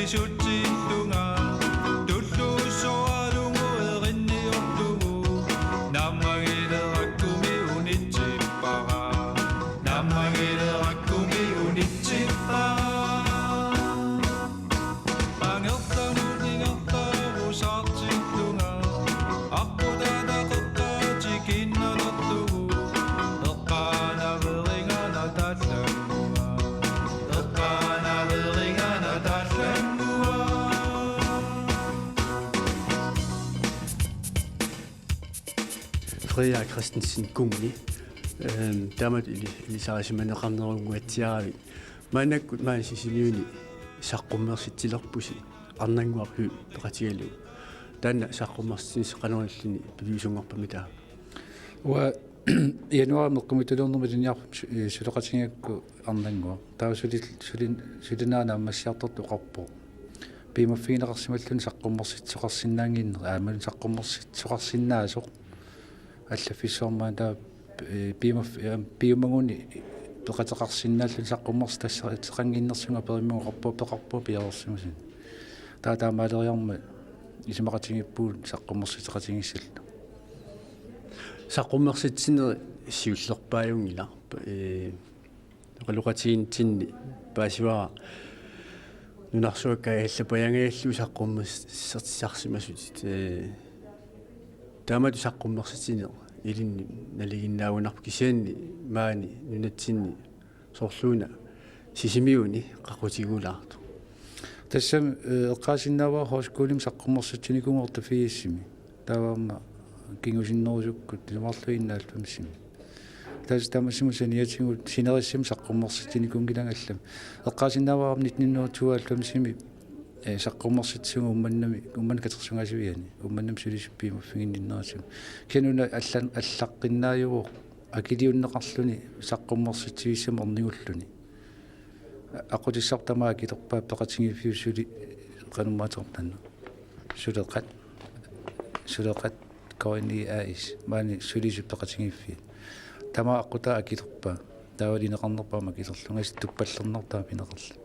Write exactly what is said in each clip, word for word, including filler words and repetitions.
Sutsillunga tulluussualugu erinniorlugu naammagilerakku mi unitsippara, naammagilerakku mi unitsippara. Angerlamut ingerlarusaartillunga aqqutaata qeqqaatik innalerlugu eqqaanaveringana taallannguaq, eqqaanaveringana taallannguaq. Frederik Christensen Kungi, ehm, taamatut ili-, ilisarisimaneqarnerunnguatsiaravit. Maannakkut maani Sisimiuni saqqummersitsilerpusi Arnannguaq Høegh peqatigalugu. Taanna saqqummersitsinissaq qanoq illuni piviusunngorpamita? Uanga januaarimi eqqumiitsuliornermi ilinniarfimmi su-, eh, suleqatigigakku Arnannguaq. Taava suli-, suli-, sulinera naammassiartortoq oqarpoq: Piumaffigineqarsimalluni saqqummersitsisoqarsinnaannginneq, aamma saqqummersitsisoqarsinnaasoq allaffissuarmik taava, eh, piumaf-, eh, piumaguni peqateqarsinnaalluni saqqummersitassaqannginnersunga perimmagu oqarpunga, peqarpunga piareersimasuni. Taava taamaaleriarmat isumaqatigiippugut saqqummersitseqatigiissalluta. Saqqummersitsineri siullerpaajunngilaq. Eh, oqaloqatigiinnitsinni paasivara nunarsuaq kaajallapajaangajallugu saqqummersitsisarsimasutit. Eh, taamatut saqqummersitsineq ilinnut nalinginnaagunarpoq, kisianni maani nunatsinni soorluuna Sisimiuni qaqutigulaartoq. Tassami, eh, eqqaasinnaavara højskolimi saqqummersitsinikuugatta firsimi. Taava aamma kingusinnerusukkut, isumaqarlunga enoghalvfemsimi. Taava tamassimut saniatigut sinerissami saqqummersitsinikuunngilanga allami. Eqqaasinnaavara aamma nitten hundrede tooghalvfemsimi, eh, saqqummersitsisugut Uummannami, Uummannap katersugaasiviani, Uummannami sulisut piumaffiginninnerisigut. Kisianni una allan-, allaqqinnaajuvoq akiliunneqarluni saqqummersitsivissamik ornigulluni. Aqqutissarput tamaat akilerpaat peqatigiiffiup suli, qanormaa atortarnersoq. Suleqat, suleqat K N I A/S, maani sulisut peqatigiiffiat. Tamaat aqqutaa akilerpaat. Taava ineqarnerpaamik akilerlunga, isi tuppallernartaa pineqarluni.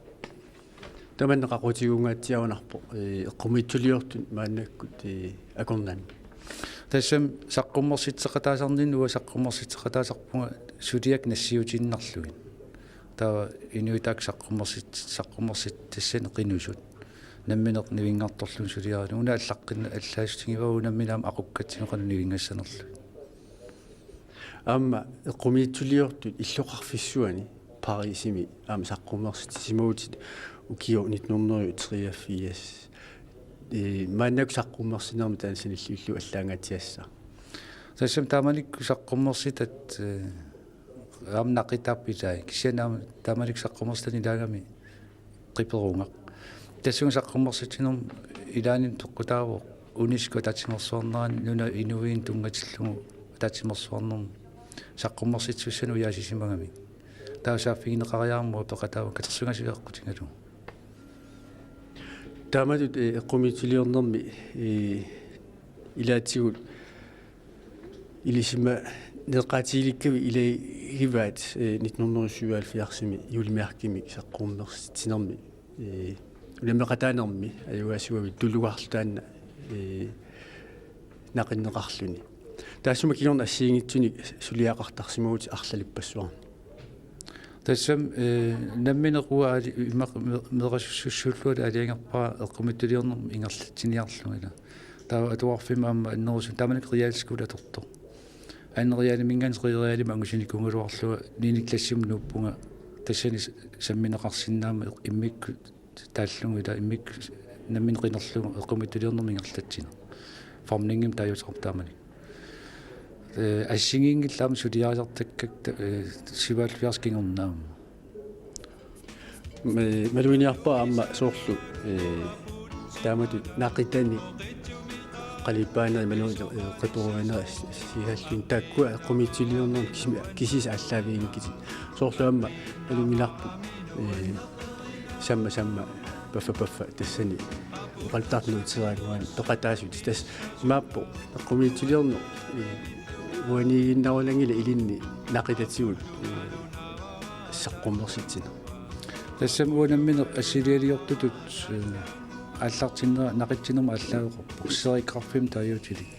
Tamanna qaqutiguungaatsiarunarpoq, eh, eqqumiitsuliortut maannakkut, eh, akornanni. Tassami saqqummersitseqataasarninni uanga saqqummersitseqataasarpunga suliakka nassiutiinnarlugit. Taava inuit taakku saqqummersit-, saqqummersittassanik qinusut. Nammineq nivinngartorlugit suliarineq. Una allaqqinna-, allaassutigivagut nammineq aamma aqukkatsigu qanoq nivinngassanerlugit. Aamma eqqumiitsuliortut illoqarfissuani Parisimi aamma saqqummersitsisimavutit ukioq nitten hundrede og treogfirs. Eh, maannakkut saqqummersinermi taanna sanilliullugu allaangaatsiassaaq. Tassami taamanikkut saqqummersitat, eh, aamma naqitaapput ilai. Kisianni aamma taamanikkut saqqummersitani ilaagami qiperugaq. Tassunga saqqummersitsinermi ilaanni peqqutaavoq UNESCO ataatsimeersuarnerani nunap inuianik tunngatillugu ataatsimeersuarnermi saqqummersitsisussanik ujaasisimagamik. Taava saaffigineqariarmat peqataavoq katersugaasiviit aqqutigalugu. Taamatut, eh, eqqumiitsuliornermi, eh, ilaatigut ilisimaneqaatigilikkakkit ilagivaat, eh, nitten hundrede syvoghalvfjerdsimi julemærkimik saqqummersitsinermi, eh, unammeqataanermi ajugaasuavik tulugarlu taanna, eh, naqinneqarluni. Taassuma kingorna assigiinngitsunik suliaqartarsimavutit arlalippassuarni. Tassami, eh, nammineq uanga aali-, imaq me-, meerassussuullugu aalajangerpara eqqumiitsuliornermik ingerlatsiniarlunga ilaa. Taava atuarfimmi aamma annerusumik taamanikkut realskole atortoq. Anden realiminngaanniit tredje realimut angusinikuugaluarlunga niende klassimut nuuppunga tassani s-, sammineqarsinnaammat immikkut taallugu ilaa immikkut nammineq qinerlugu eqqumiitsuliornermik ingerlatsineq. Formningimik taaguuteqarpoq taamani. Eh, assigiinngillat aamma suliarisartakkakka, eh, syvoghalvfjerds kingorna aamma. Ma-, maluginiarpara aamma soorlu, eh, taamatut naqitani qalipaaneri imaluunniit, eh, qiperuineri s-, s-, siisalluni taakkua eqqumiitsuliornermi kisimi-, kisiisa aallaaviginngikkatit. Soorlu aamma malunngilarput, eh, samma samma paffa paffa tassani oqaluttartut nuutseriaraanni peqataasutit. Tassa imaappoq eqqumiitsuliorneq, eh, uaniiginnarunanngilaq ilinni naqitatigut, eh, saqqummersitsineq. Tassami uanga nammineq assilialiortutut, eh, aallartinnera naqitsinermut aallaaveqarpoq, serigrafimik taaguutilik.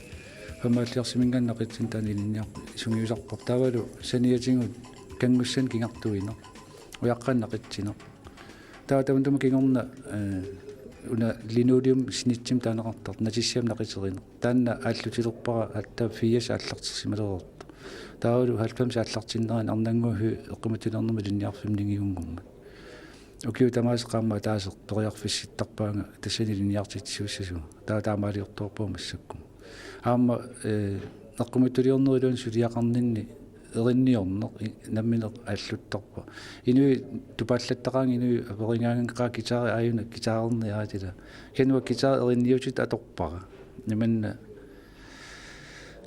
Femoghalvfjerdsiminngaanniit naqitsinni taanna ilinniar-, sungiusarparput. Taavalu saniatigut kanngussanik kigartuineq. Ujaqqanik naqitsineq. Taava tamatuma kingorna, eh, una linoleum snitsimik taaneqartartoq, natissiamik naqiterineq. Taanna aallutilerpara aatsaat firs aallartersimalereerpoq. Taavalu halvfems aallartinnerani arnannguit eqqumiitsuliornermut ilinniarfimmi ningiunngormat. Ukiut tamaasa qaammat ataaseq periarfissittarpaanga tassani ilinniartitsisussasugut. Taava taamaaliortoorpunga massakkut. Aamma, eh, eqqumiitsuliornerup iluani suliaqarninni erinniorneq i-, nammineq aalluttarpoq. Inuit tupaallattaqaanga, inuit aperigaangakkit guitari aajuna guitarerniaraat ila. Kisianni uanga guitari erinniutit atorpara. Imanna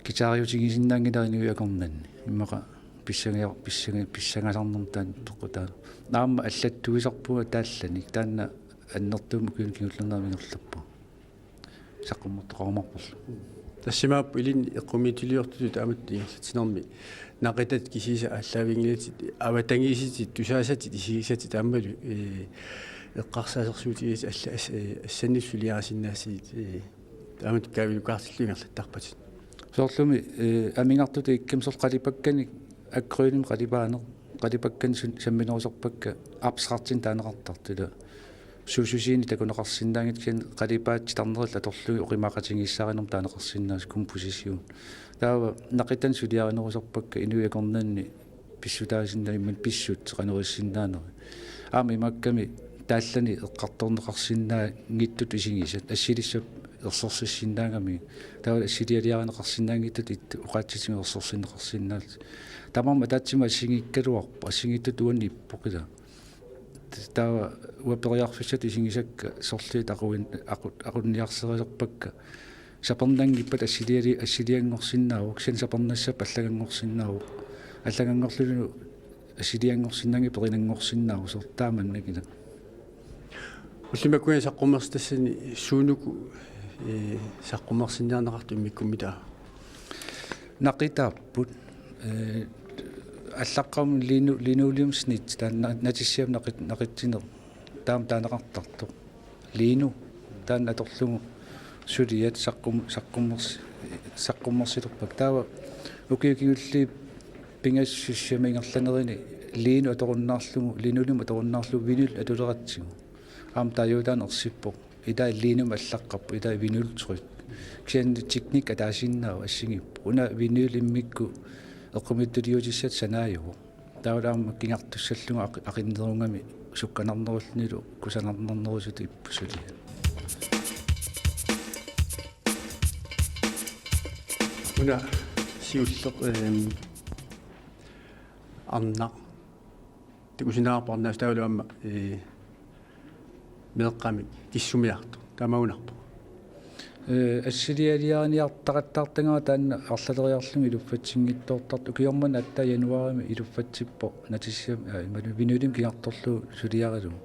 guitariutigisinnaanngilara inuit akornanni. Immaqa pissangia-, pissangi-, pissangasarnermut taanna peqqutaavoq. Aamma allattuisarpunga taallanik. Taanna annertuumik ukiuni kingullerni aamma ingerlappunga. Saqqummertoqarumaarparlu. Tassa imaappoq ilinnut eqqumiitsuliortutut taamatut ingerlatsinermi naqitat kisiisa aallaavinngilatit, avatangiisitit, tusaasatit, isigisatit aammalu, eh, eqqarsaasersuutigisatit alla-, as-, eh, assannik suliarisinnaassagitit, eh, taamatut kaavilukaartillugu ingerlattarpatit. Soorlumi, eh, amigartutut ikkami soorlu qalipakkanik akrylimi qalipaaneq, qalipakkanik sun-, samminerusarpakka abstraktinik taaneqartartut ila. Suususiinik takuneqarsinnaanngitsut kisianni qalipaat titarnerillu atorlugit oqimaaqatigiissaarinermut taaneqarsinnaasoq komposition. Taava naqitanik suliarinerusarpakka inuit akornanni pissutaasinnaat imaluunniit pissutsit qanoq ilissinnaanerit. Aamma imaakkami taallani eqqartorneqarsinnaanngitsutut isigisat assilissap ersersissinnaagami. Taava assilialiarineqarsinnaanngitsutut ittut oqaatsitigut ersersinneqarsinnaallutik. Tamarmik ataatsimut assigiikkaluarput, assigiittutut uannut ippoq ila. Taava uanga periarfissatut isigisakka sorliit aquin-, aqu-, aqunniarserisarpakka. Sapernanngippat assiliali-, assilianngorsinnaavoq, kisianni sapernassappat allaganngorsinnaavoq. Allaganngorlunilu assilianngorsinnaanngippat erinanngorsinnaavoq, soorlu taamannak ila. Ullumikkut saqqummersitassani suunuku, eh, saqqummersinniarneqartoq immikkuummi taava? Naqitaapput, eh, allaqqamut lino-, linoleumsnit, taanna natissiamik naqit-, naqitsineq, taama taaneqartartoq. Lino, taanna atorlugu suliat saqqum-, saqqummersi-, saqqummersilerpakka. Taava ukiut kingulliit pingasut sisamat ingerlanerini lino atorunnaarlugu, linoleum atorunnaarlugu vinyl atuleratsigu. Aamma taaguutaaneq ersippoq. Ilaa linomik allaqqappoq, ilaa vinyltryk. Kisianni teknik ataasiinnaavoq assigiippoq. Una vinyl immikkut eqqumiitsuliuutissatut sanaajuvoq. Taavalu aamma kigartussallugu aq-, aqinnerugami sukkanarnerullunilu kusanarnernerusutut ippoq suliat. Una siulleq, ehm, arnaq. Takusinnaavarput arnaq taavalu aamma, eh, meeqqamik kissumiartoq. Taamaagunarpoq. Eh, assilialiariniartaqattaartagara taanna arlaleriarlunga iluffatsinngitsoortartoq. Ukioq manna aatsaat januaarimi iluffatsippoq natissiamik, eh, imaluunniit vinylimi kigartorlugu suliaralugu.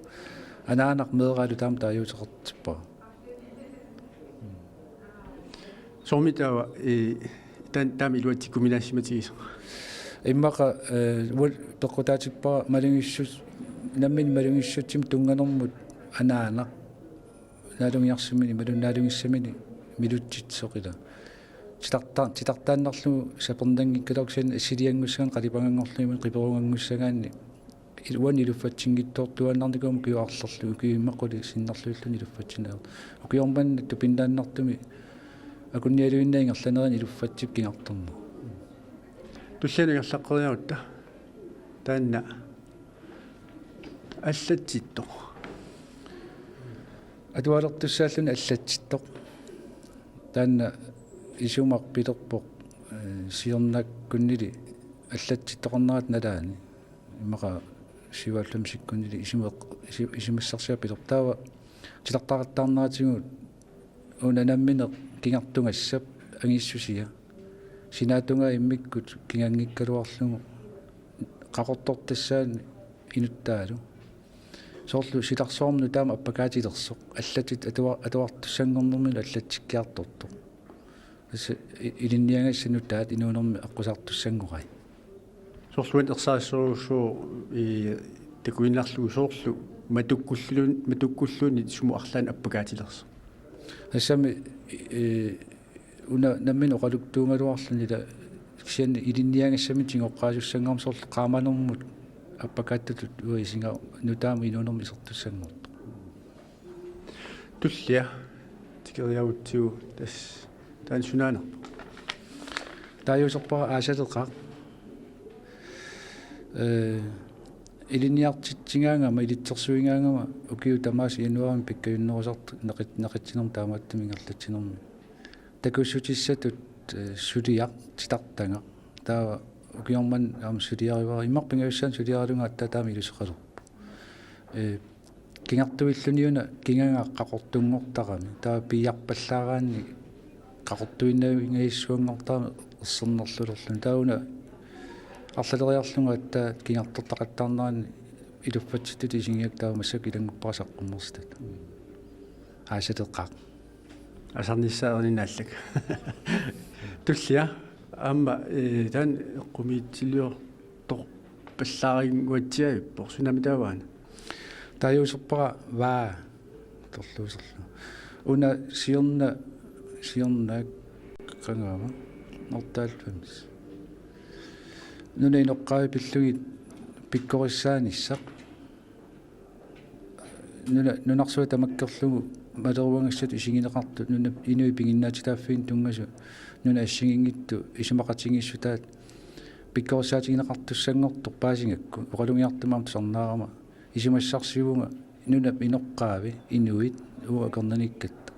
Anaanaq meeraalu taama taaguuteqartippara. Soormi taava, eh, taan-, taama iluatsikkuminaassimatigisoq? Immaqa, eh, uanga peqqutaatippara malugissut-, nammineq malugissutsimut tunnganermut anaanaq naalungiarsimaneq imaluunniit naalugissaminnik milutsitsisoq ila. Titarta-, titartaannarlugu sapernanngikkaluarpoq kisianni assilianngussagaanni qalipaganngorlunga imaluunniit qiperuganngussagaanni il-, uani iluffatsinngitsoortuaannarnikuugama ukiut arlallit, ukiut immaqa qulit sinnerlugilluni iluffatsinnaaneq. Ukioq manna tupinnaannartumik akunnialuinnaat ingerlanerini iluffatsip kigartorneq. Tullianut ingerlaqqeriarutta taanna allatsittoq. Atualertussaalluni allatsittoq. Taanna isumaq pilerpoq, eh, siornaakkunnili allatsittoqarnerata nalaani. Immaqa syvoghalvfemsikkunnili isuma-, isi-, isumassarsiaq pilerpoq. Taava titartaqattaarneratigut una nammineq kigartugassap angissusia. Sinaatungaa immikkut kiganngikkaluarlugu qaqortortassaani inuttaalu. Soorlu silarsuarmut nutaamut appakaatilersoq. Allatsit atua-, atuartussanngornermilu allatsikkiartortoq. Tassa i-, ilinniagassat nutaat inuunermi aqqusaartussanngorai. Soorlu uani ersarissorujussuuvoq i-, Takuinnarlugu soorlu matukkulluun-, matukkulluunniit sumut arlaannik appakaatilersoq. Tassami, ee, una nammineq oqaluttuugaluarluni ila kisianni ilinniagassamik tigoqqaasussanngormat soorlu qaamanermut appakaatsutut uanga isigaara nutaamut inuunermut isertussanngortoq. Tullia tikeriarutsigu tassa taanna sunaanerpoq. Taaguuserpara aasaleqaaq. Ee, ilinniartitsigaangama, ilitsersuigaangama ukiut tamaasa januaarimi pikkajunnerusartoq neqit-, neqitsinermi taamaattumik ingerlatsinermi. Takussutissatut, ee, suliaq titartagaq. Taava ukioq manna aamma suliarivara, immaqa pingajussaanut suliaralunga aatsaat taama iluseqalerpoq. Ee, kigartuilluni una kigagaq qaqortunngortarami. Taava piiarpallaaraanni qaqortuinnavingajassuanngortarami ersernerlulerluni. Taava una arlaleriarlunga aatsaat kigartortaqattaarnerani iluffatsitut isigigakkit taava massakkut ilannguppara saqqummersitata. Aasaleqaaq. Asarnissaa erininaallak. Tullia, aamma, ee, taanna eqqumiitsuliortorpallaarinnguatsiaavippoq, sunami taava una? Taaguuserpara vaa, torluuserlu. Una siorna, siorna qangaava, otteoghalvfems. Nunap inoqqaavi pillugit pikkorissaanissaq. Nuna-, nunarsuaq tamakkerlugu maleruagassat isigineqartut nuna-, inuit piginnaatitaaffiini tunngasut nunat assigiinngitsut isumaqatigiissutaat pikkorissaatigineqartussanngortoq paasigakku oqalugiartumik aamma tusarnaarama isumassarsivunga nunap inoqqaavi inuit uagut akornanniikkatta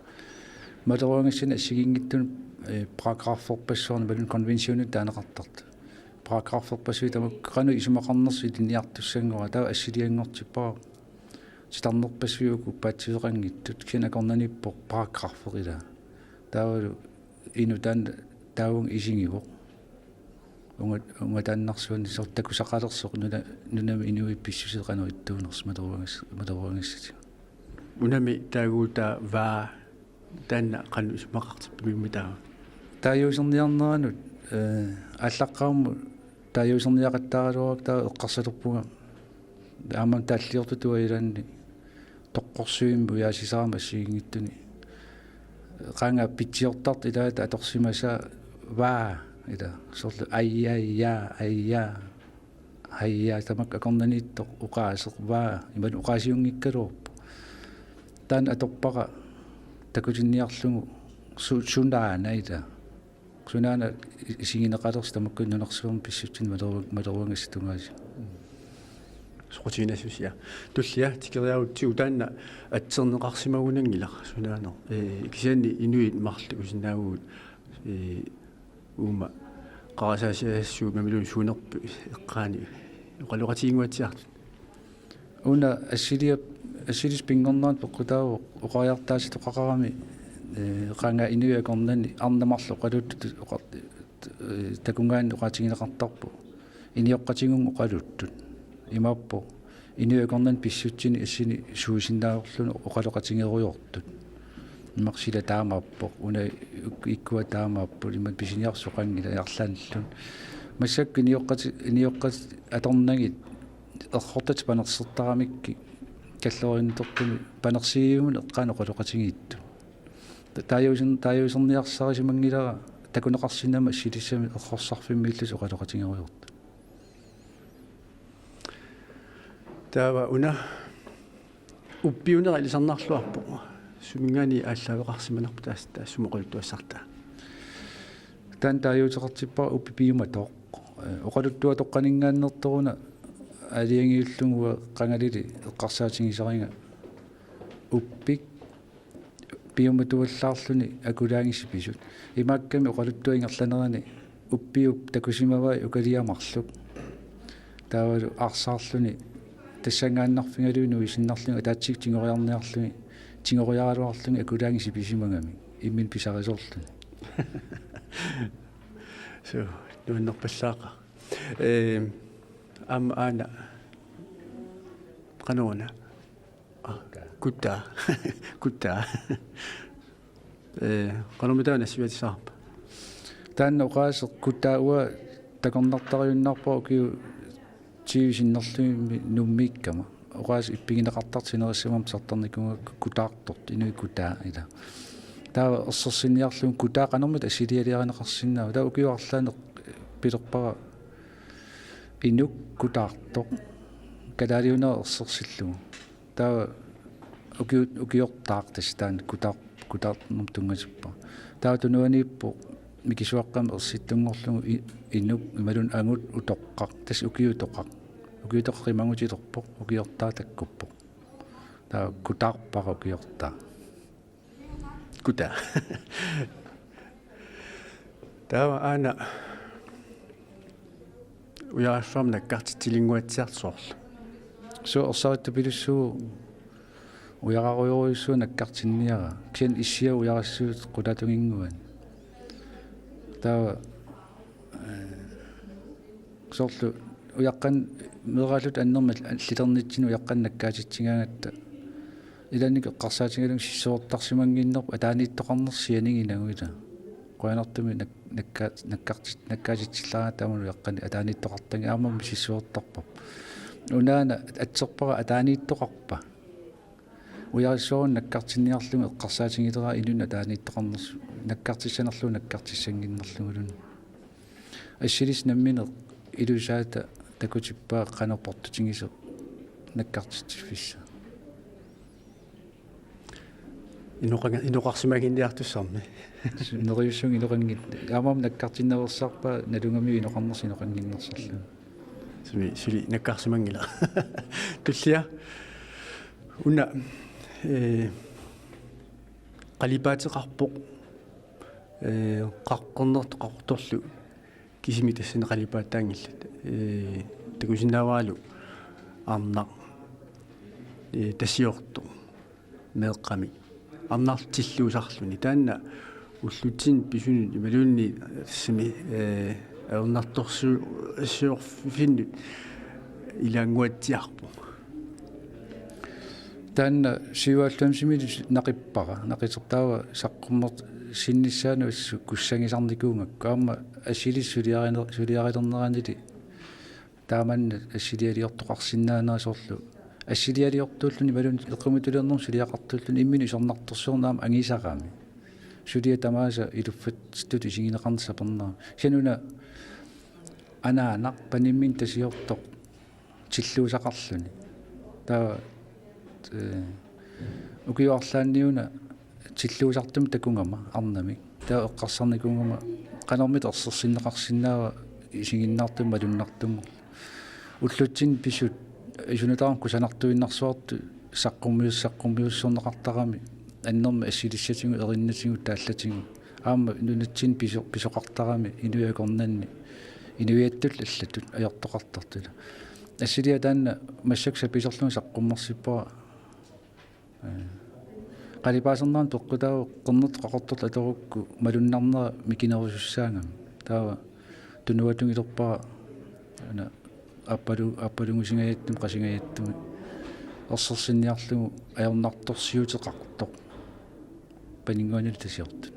maleruagassanik assigiinngitsunik, ee, paragrafferpassuarnik imaluunniit konventioninut taaneqartartut. Paragrafferpassuit tamakku qanoq isumaqarnersut ilinniartussanngorput taava assilianngortippara. Titarnerpassuit uku uppaatsiveqanngitsut kisianni akornanniippoq paragraffi ilaa. Taavalu inuk taanna taavunga isigivoq. Unga-, ungataannarsuanni soorlu takusaqalersoq nuna-, nunami inuit pissuseq qanoq ittuunersoq maleruagas-, maleruagassatigut. Unami taaguutaa vaa taanna qanoq isumaqartippiuk taava? Taaguuserniarneranut, ee, aallaqqaammut taaguuserniaqattaaraluarakku taava eqqarsalerpunga aamma taalliortutut ilaanni toqqorsuimmi ujaasisarami assigiinngitsuni. Qanga pitsiortartoq ilaata atorsimasaa vaa ila soorlu aija, aija, aija. Aija tamakku akornanniittoq oqaaseq vaa, imaluunniit oqaasiunngikkaluarpoq. Taanna atorpara takutinniarlugu su-, sunaana ila. Sunaana i-, isigineqalersoq tamakku nunarsuarmi pissutsinut maleru-, maleruagassat tungaasigut. Soqutiginassusia. Tullia tikeriarutsigu taanna atserneqarsimagunanngilaq sunaaneq. Ee, kisianni inuit marluk takusinnaavugut, ee, uuma qarasaasiassuu mamiluun suunerput eqqaani oqaloqatiginnguatsiartut. Una assiliap-, assilisap pinngornerani peqqutaavoq oqariartaasitoqaqarami, ee, qanga inuit akornanni arnat marluk oqaluuttut oqa-, ee, takugaanni oqaatigineqartarpoq. Inioqqatigut oqaluuttut. Imaappoq inuit akornanni pissutsini assini suusinnaasorluni oqaloqatigerujoortut. Imarsila taamaappoq, una ik-, ikkua taamaapput, ima pisiniarsoqanngilaq arlaannilluunniit. Massakkut inioqqati-, inioqqatit atornagit errortatik panersertaramikkit kallorinnittortumi panersiivimmut eqqaani oqaloqatigiittut. Ta-, taaguuser-, taaguuserniarsarisimanngilara takuneqarsinnammat assilissamik errorsarfimmiillutik oqaloqatigerujoortut. Taava una uppiunera ilisarnarluarpoq. Suminngaanniit aallaaveqarsimanarpoq taas-, taassuma oqaluttuassartaa. Taanna taaguuteqartippara uppi piumatooq. Ee, oqaluttuatoqqaninngaanneersoq una aalajangiullugu qangalili eqqarsaatigisariga uppik piumatuallaarluni akulaangissi pisut. Imaakkami oqaluttuat ingerlanerani uppiup takusimavai ukaliaq marluk. Taavalu arsaarluni tassanngaannarfigalugit nuisinnarlugit ataatsikkut tigoriarniarlugit tigoriaraluarlugit akulaangissi pisimagamik imminut pisarisorluni. Suu, nuannerpallaaqaaq. Ee, aamma aana qanoruna? Aa, kuttaa. Kuttaa. Ee, qanormitaava nassiuatissavarput? Taanna oqaaseq kuttaa uanga takornartariunnaarpara ukiut Tiivisinnerlugimmi Nuummiikkama. Oqaas ippigineqartartut sinerissami aamma titartarnikuugakku kutaartortut, inuit kutaa ila. Taava ersersinniarlugu kutaaq qanormita assilialiarineqarsinnaava. Taava ukioq arlaannik pilerpara inuk kutaartoq. Kalaaliunera ersersillugu. Taava ukiu-, ukiortaaq tassa taanna kutaar-, kutaarnermut tunngatippara. Taava tunuaniippoq mikisuaqqamik ersittunngorlugu i-, inuk imaluunniit angut utoqqaq, tassa ukiup utoqqaq. Ukiup utoqqaq qimagutilerpoq, ukiortaaq takkuppoq. Taava kutaarpara ukiortaaq. Kutaa. Taava aana ujarassuarmik nakkartitsilinnguatsiartoq soorlu. Suu, ersarittupilussuuvoq ujararujorujussuaq nakkartinniaraa. Kisianni issiaq ujarassuuvoq qulaatunginnguani. Taava, ee, soorlu ujaqqanik meeraalluta annermik allilernitsinni ujaqqanik nakkaatitsigaangatta. Ilaannikkut eqqarsaatigalugu sissuertarsimannginnerput ataaniittoqarnersoq sianiginagu ila. Qujanartumik nak-, nakka-, nakkartit-, nakkaatitsillaaraangatta aamma ujaqqanik ataaniittoqartanngilaq aamma sissuertarparput. Unaana atserpara ataaniittoqarpa. Ujarassuaruni nakkartinniarlugu eqqarsaatigileraa inunnut ataaniittoqarnersoq, nakkartissanerlugu nakkartissannginnerluguluunniit. Assilissat nammineq ilusaata takutippaa qanoq portutigisoq nakkartitsiffissaa. Inoqanga-, inoqarsimannginiartussarmi. Neriussuunga inoqanngit-, aamma nakkartinnaveersaarpaa nalugamiuk inoqarnersoq inoqannginnersorlugu. Sumi, suli nakkarsimanngilaq. Tullia. Una, ee, qalipaateqarpoq, ee, qaqqernertoq Qaqortorlu kisimik tassani qalipaataanngillat. Ee, takusinnaavaralu arnaq, ee, tasiortoq meeqqami arnarlu tilluusarluni. Taanna ullutsinni pisunut imaluunniit tassami, ee, ajornartorsiorfinnut ilaannguatsiarpoq. Taanna syvoghalvfemsimi naqippara, naqitertaava saqqummersinnissaanut assut kussagisarnikuugakku. Aamma assilissat suliariner-, suliarilerneranili taamanna assilialiortoqarsinnaanera soorlu. Assilialiortuulluni imaluunniit eqqumiitsuliornermut suliaqartuulluni imminut isornartorsiorneq aamma angisarami. Suliat tamaasa iluffatsitut isigineqarneq sapernera. Kisianni una anaanaq panimminni tasiortoq tilluusaqarluni. Taava, ee, ukioq arlaanni una tilluusartumik takugama arnamik. Taava eqqarsarnikuugama qanormita ersersinneqarsinnaava isiginnaartumik malunnartunngorlugu. Ullutsinni pisut isunutaarama kusanartuinnarsuartut saqqummius-, saqqummiussorneqartarami annermik assilissatigut, erinnatigut, taallatigut. Aamma nunatsinni piso-, pisoqartarami inuit akornanni inuiattut allatut ajortoqartartut. Assiliaq taanna massakkut sapiiserlugu saqqummersippara. Ee, qalipaasernerani peqqutaavoq qernertoq Qaqortorlu atorukku malunnarnera mikinerusussaagami. Taava tunuatungilerpara una aappalu-, aappalungusingajatsumik qasingajatsumik ersersinniarlugu ajornartorsiuteqartoq paninnguanilu tasiortut.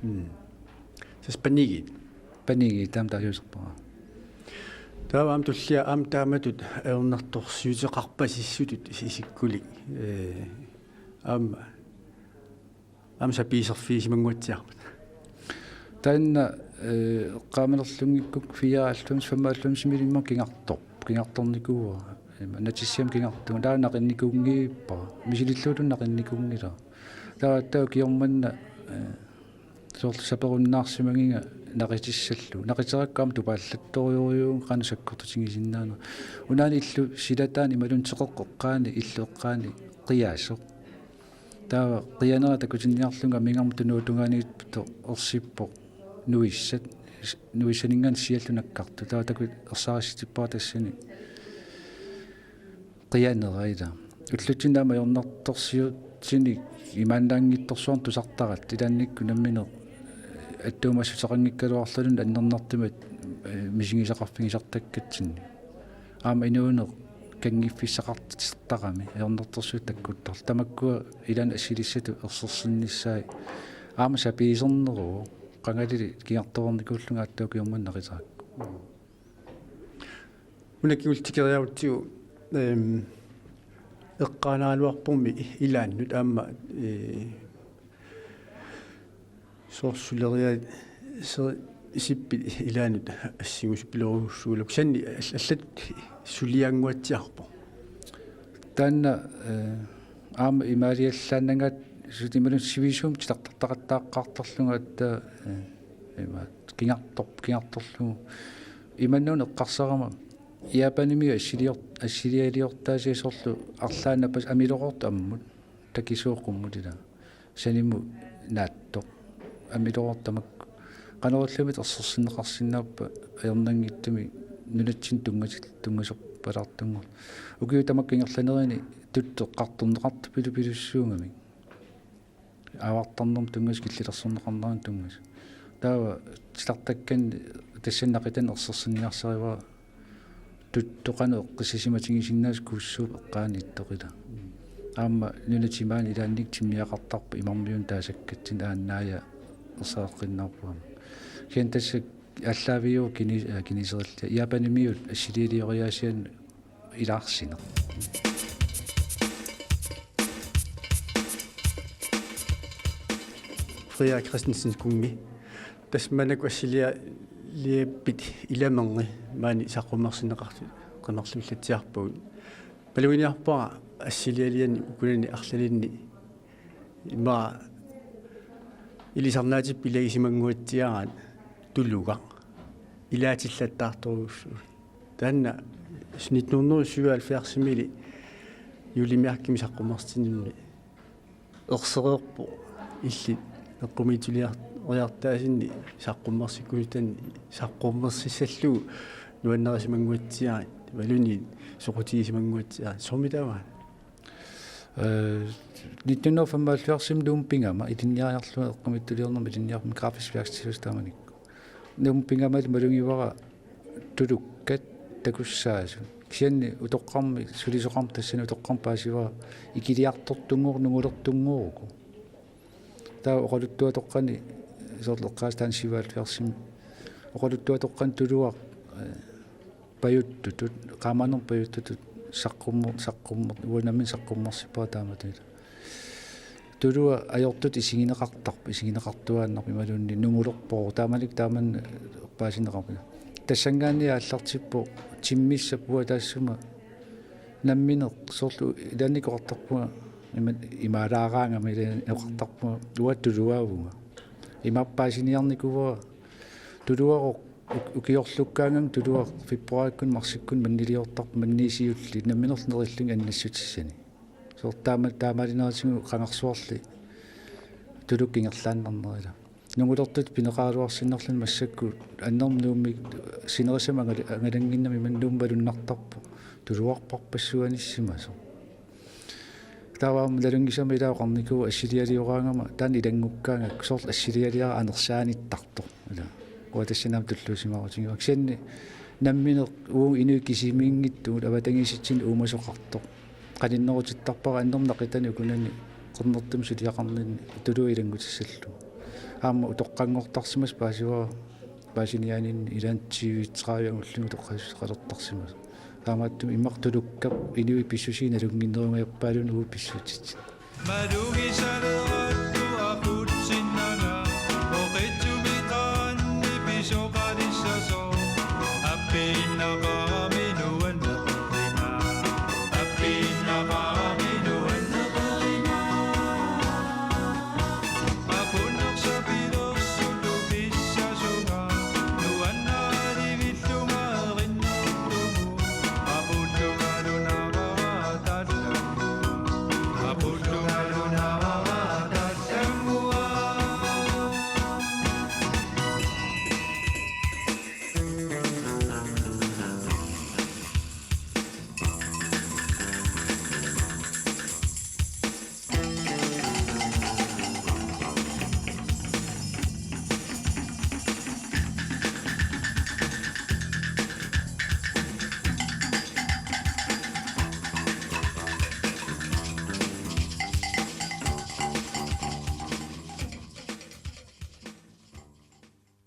Mm. Tassa panigiit. Panigiit taama taaguuserpara. Taava aamma Tullia aamma taamatut ajornartorsiuteqarpasissutut isikkulik. Ee, aamma, aamma sapiiserfigisimanguatsiarput. Taanna, ee, eqqaamanerlunngikkukku fireoghalvfems femoghalvfemsimilimma kigartorpoq. Kigartornikuuara. Ima natissiami kigartugu. Taava naqinnikuunngilara. Misililluutut naqinnikuunngilara. Taava aatsaat ukioq manna, ee, soorlu saperunnaarsimagiga naqitissallugu. Naqiterakku aamma tupaallattorujorujuuvunga qanoq sakkortutigisinnaanerat. Unaana illup silataani imaluunniit teqeqqap eqqaani, illup eqqaani qiaasoq. Taava qianera takutinniarlunga amigarmi tunuatungaaniittoq ersippoq nuissat, nuissaninngaanniit siallu nakkartoq. Taava taku ersarissuutippara tassani qianera ila. Ullutsinni aamma ajornartorsiutinik imaannaanngitsorsuarnik tusartaratta ilaannikkut nammineq attuumassuteqanngikkaluarluni annernartumik, ee, misigisaqarfigisartakkatsinni. Aamma inuuneq kanngiffissaqartittarami ajornartorsiutit takkuttarlutik. Tamakkua ilaanni assilissatut ersersinnissaat aamma sapiiserneruvoq qangalili kigartoreernikuullunga aatsaat ukioq manna naqiterakku. Una kingulleq tikeriarutsigu, ehm, eqqaanaraluarpormi ilaannut aamma, eh, soorlu suleriaaseq isippit ilaannut assingusuppiloorujussuulluni. Kisianni all-, allatut suliaannguatsiarpoq. Taanna, eh, aamma imaaliallaannangaat sutimalun sivisuumik titartartaqattaaqqaartarlunga aatsaat, eh, imaat kingartor-, kingartorlugu. Imannak eqqarsarama Japanimi assilior-, assilialiortaasiat soorlu arlaannapas amiloqartoq ammut, takisuuq qummut ila. Sanimut naatsoq. Amiloqartoq tamakku. Qanoq ilillutit ersersinneqarsinnaappat ajornanngitsumik nunatsinni tunngasil-, tunngasorpalaartunngorlugu. Ukiut tamakku ingerlanerini tuttu eqqartorneqartoq pilu-, pilussuugamik. Aavartarnermut tunngasut, killilersorneqarnermut tunngasut. Taava titartakkanni tassani naqitanni ersersinniarsarivara tuttu qanoq eqqissisimatigisinnaasoq kuussuup eqqaani ittoq ila. Aamma nunat timaani ilaannikkut timmiaqartarput imarmiunut taasakkatsinnik, aannaaja erseqqinnaarpoq aamma. Kisianni tassa aallaaviuvoq kini-, aa, kineserilli. Japanimiut assilialioriaasiannut ilaarsineq. Frederik Christensen Kungi. Tassa maannakkut assilialiappit Ilamerngi maani saqqummersinneqartut qimerluullatsiarpagut. Maluginiarpara assilialiani ukunani arlalinni ima ilisarnaatipput ilagisimannguatsiaraat tulugaq ilaatillattaartorujussuuvoq. Taanna nitten hundrede syvoghalvfjerdsimiilli juullimiarkimi saqqummersitinimmi ersereerpoq illit eqqumiitsuliar-, -riartaasinni saqqummersikkusutanni saqqummersissallugu nuannarisimanguatsiaat, imaluunniit soqutigisimanguatsiaat, soormitaava? Eh, nitten hundrede femoghalvfjerdsimi Nuummi pigama ilinniariarlunga, eqqumiitsuliornermi ilinniarlunga grafisk værkstedsuseq taamanikkut. Nuummi pigamalu malugivara tulukkat takussaasut. Kisianni utoqqarmi, sulisoqarmi tassani utoqqarmi paasivara ikiliartortunnguuvoq, nungulertunnguuvoq uku. Taava oqaluttuatoqqani, soorlu eqqaasat taanna syvoghalvfjerdsimi, oqaluttuatoqqani tuluaq, eh, pajuttutut, qaamanermut pajuttutut saqqummer-, saqqummer-, uanga nammineq saqqummersippara taamatut ila. Tuluaq ajortutut isigineqartarpoq, isigineqartuaannarpoq imaluunniit nungulerpoq, taamanikkut taama erpaasinneqarpoq. Tassanngaanniit aallartippoq timmissap uanga taassuma nammineq soorlu ilaannikkut oqartarpunga ima-, imaalaaraangama ilaanni oqartarpunga uanga tuluavunga. Imaappaasiniarnikuuara tuluaroq uk-, ukiorlukkaangami tuluaq februaarikkunni marsikkunni manniliortarpoq, manniit siulliit namminerlu nerillugit annassutissani. Soorlu taama-, taamaalinerisigut qangarsuarli tulukkap ingerlaannarnera ila. Nungulertutut pineqaraluarsinnarluni massakkut annermut Nuummi sinerissami angal-, angalannginnami imannak Nuummi malunnartarpoq tuluarpassuanissimasoq. Taava aamma nalunngisama ilaa oqarnikuuvoq assilialioraangama taanna ilanngukkaangakku soorlu assilialiara anersaanittartoq. Ila. Uanga tassani aamma tulluusimaarutigaara. Kisianni nammineq uagut inuit kisimiinngitsugut avatangiisitsinnik uumasoqartoq. Qaninnerutittarpara annermut naqitani ukunani qernertumik suliaqarninni tuluaq ilanngutissallugu. Aamma utoqqanngortarsimasoq paasivara paasiniaaninni ilaanni tyve tredive angullugu utoqqassaqalertarsimasoq. Taamaattumik immaqa tulukkap inuit pissusiit nalunnginnerungajappaaluni uagut pissutsit.